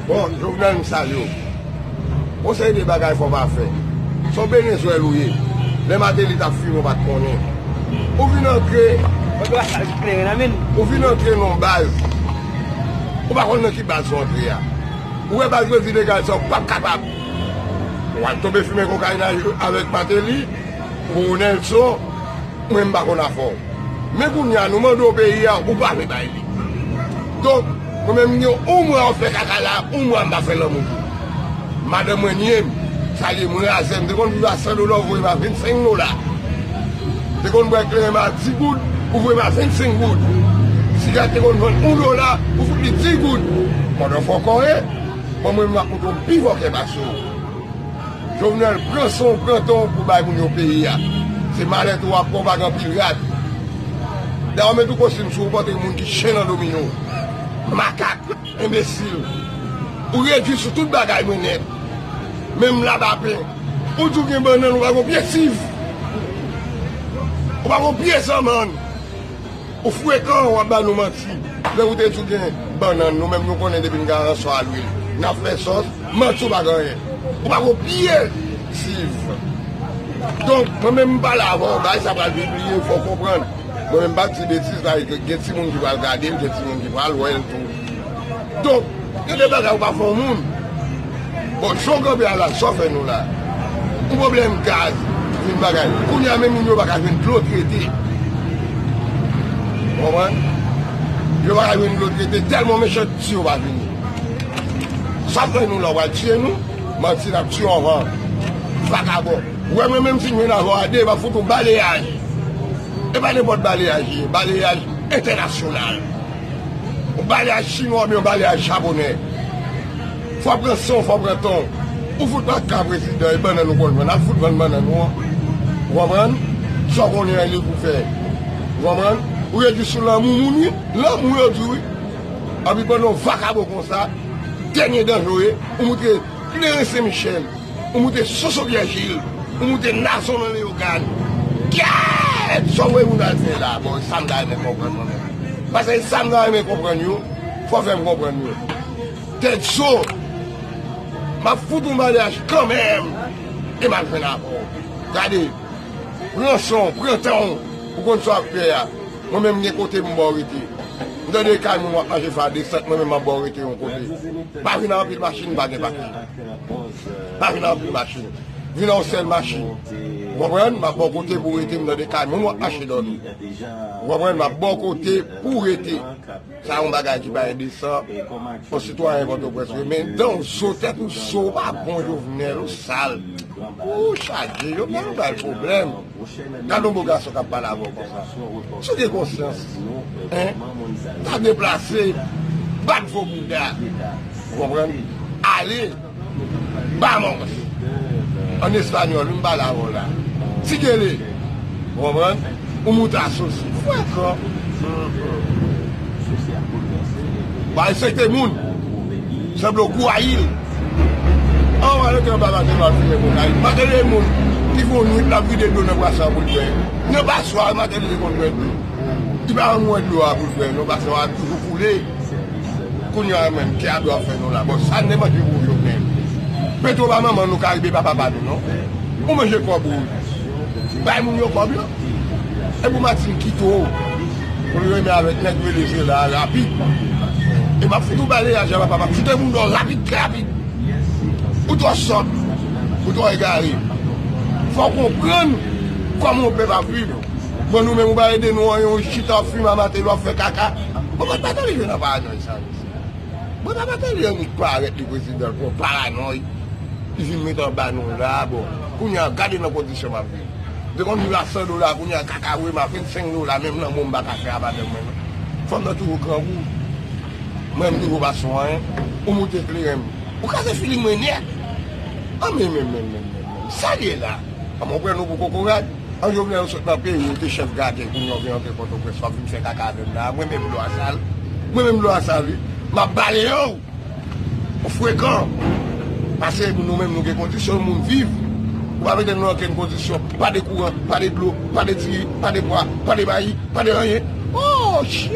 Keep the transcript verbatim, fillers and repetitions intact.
Bon, Jovenel, m salye w. Gon seri de bagay fò pa fè. Se yon Venezwèl ou ye. Lè Martelly t ap fimen, w pa t konnen. Ou vin antre, ou vin antre nan baz. Ou pa konn nan ki baz ou antre a. Ou wè baz Revy Legal sa, ou p ap kapab. Ou al tonbe fimen kokayin avèk Martelly, ou Nelson, mwen m pa konn afè w. Men kounye a, nou mande w peyi a, ou pa vle bay li. Donk, mwen menm, m gen yon mwa w ap fè kaka la, yon mwa m pa fè lanmou pou ou. Madanm mwen nye m, salye m, razè m, te konn viv a san dola, ou voye m a vennsenk dola. Te konn bwè kleren m a dis goud, ou voye m a vennsenk goud. Sigarèt te konn vann yon dola, ou fout li dis goud. Pandan fò kòre, bon, mwen menm, m ap montre w pi fò kè pase w. Jovenel, pran san w, pran tan w pou bay moun yo peyi a. Se malèt ou ap pran, w pa gen anpil rad. Dayè, w met yon kostim sou ou, w panse moun ki chen nan domino. Makak, enbesil. Ou redui sou tout bagay mwen nèt. Menm labapen. Ou di w gen bannann, ou pa gen pye siv. Ou pa gen pye sanmann. Ou frekan, w ap ba nou manti. Lè ou te di w gen bannann, nou menm nou konnen depi n gen aransò a lwil, n ap fè sòs, manti w pa gen anyen. Ou pa gen pye siv. Donk, mwen menm m pale avè w, bagay sa pral pibliye, fò w konprann. Mwen menm m pa di betiz la, gen timoun ki pral gade l, gen timoun ki pral wè l tou. Donk, gen de bagay ou pa fè yon moun. Bon, jan w kanpe a la, sa w fè nou la? Yon pwoblèm gaz, vin bagay. Kounye a, menm moun yo pa ka jwenn dlo trete. Ou konprann? Yo pa ka jwenn dlo trete, tèlman mechanste yo pa vini. Sa w fè nou la, w pral tiye nou? Manti, n ap tiye w anvan. Vakabon. Ou wè mwen menm si m jwenn avè w a de, m ap fout ou baleyaj. E pa nenpòt baleyaj li ye, baleyaj entènasyonal. Yon baleyaj chinwa oubyen yon baleyaj japonè. Fò w pran san w, fò w pran tan w. Ou fout pa ka prezidan, e bannann ou konn vann. Al fout vann bannann ou an. Ou konprann? Sa w konnen an li pou fè. Ou konprann? Ou redui sou lanmou moun, wi. Lanmou yo di, wi. Anpi pandan yon vakabon konsa, dènye danje w ye, ou moutre kleren Sen Michèl. Ou moute Soso Vyèjil, ou moute Nazon nan Leyogàn. Kèt! Sa w wè moun al fè la? Bon, sa m ta renmen konprann mwen menm. Paske sa m ta renmen konprann yo, fò w fè m konprann yo. Tèt zo, m ap fout ou baleyaj kanmenm, e m ap jwenn avè w. Gade, pran san w, pran tan w, ou konn sa w ap fè a. Mwen menm, m gen kote m ba w rete. M tande kay moun w ap mache fè a desant, mwen menm m ap ba w rete yon kote. Pa vin ak anpil machin, pa gen papye. Pa vin ak anpil machin. Vin ak yon sèl machin. Ou konprann? M ap ba w kote pou w rete, m tande kay moun w ap mache dòmi. Ou konprann? M ap ba w kote pou w rete. Sa yon bagay ki pa endesan. Yon sitwayen Pòtoprens, men dan w zo, tèt ou zo, ou pa bon, Jovenel, ou sal. Ou chaje, Jovenel, ou bay pwoblèm. Gade yon bo gason k ap pale avè w konsa. Si w gen konsyans, en, ta deplase, bat vo bouda. Ou konprann? Ale. Vamos. An espanyòl, wi, m pale avè w la. Tigele. Ou konprann? Ou moute asosi. Frekan. Pa respekte moun. Sanble w gwo ayil. An w ale te anba Martelly w al fimen kokayin. Martelly e moun ki fè yon nwit l ap vide dlo nan braswa pou l bwè. Nan paswa, Martelly te konn bwè dlo. Li pa janm wè dlo a pou l bwè non, paske w ap toujou koule. Kounye a menm, ki abri w ap fè nou la? Bon, sa n te manje pou Jovenel. Petwo pa manman nou, Karibe pa papa nou non. Ou manje kòb ou, bay moun yo kòb yo. E pou Martine kite w, pou l renmen avèk nèg Venezuela a rapid. E m ap fout ou baleyaj a papa, m ap fout moun dò rapid, trè rapid. Ou twò sòt, ou twò egare. Fò w konprann kòman yon pèp ap viv. Bon, nou menm, ou pa ede nou anyen, ou chita w ap fimen a Martelly, w ap fè kaka. Bon, mwen pa tande jwenn nan paranòy sa, mesye. Mwen pa tande annik parèt li prezidan, l pran paranòy. Li vin met anba nou la, bon. Kounye a, gade nan kondisyon m ap viv. M te konn viv a san dola, kounye a, kaka voye m a vennsenk dola, menm lanmou m pa ka fè a madanm mwen, non. Fanm nan toujou grangou. Mwen, m toujou pa sou anyen. Ou moute kleren m. Ou kraze filing mwen nèt. An, men, men, men, men, men, men. Sa l ye la? An, mwen pran nou pou kokorat. An, Jovenel, ou sot nan peyi, ou te chèf gade, kounye a w vin antre Pòtoprens, w ap vin fè kaka avè m la. Mwen menm dlo a sal. Mwen menm dlo a sal, wi. M ap bale yo. Ou frekan. Paske nou menm, nou gen kondisyon moun viv. Ou pa mete nou nan okenn kondisyon. Pa de kouran, pa de dlo, pa de diri, pa de pwa, pa de mayi, pa de anyen. Oh, shit!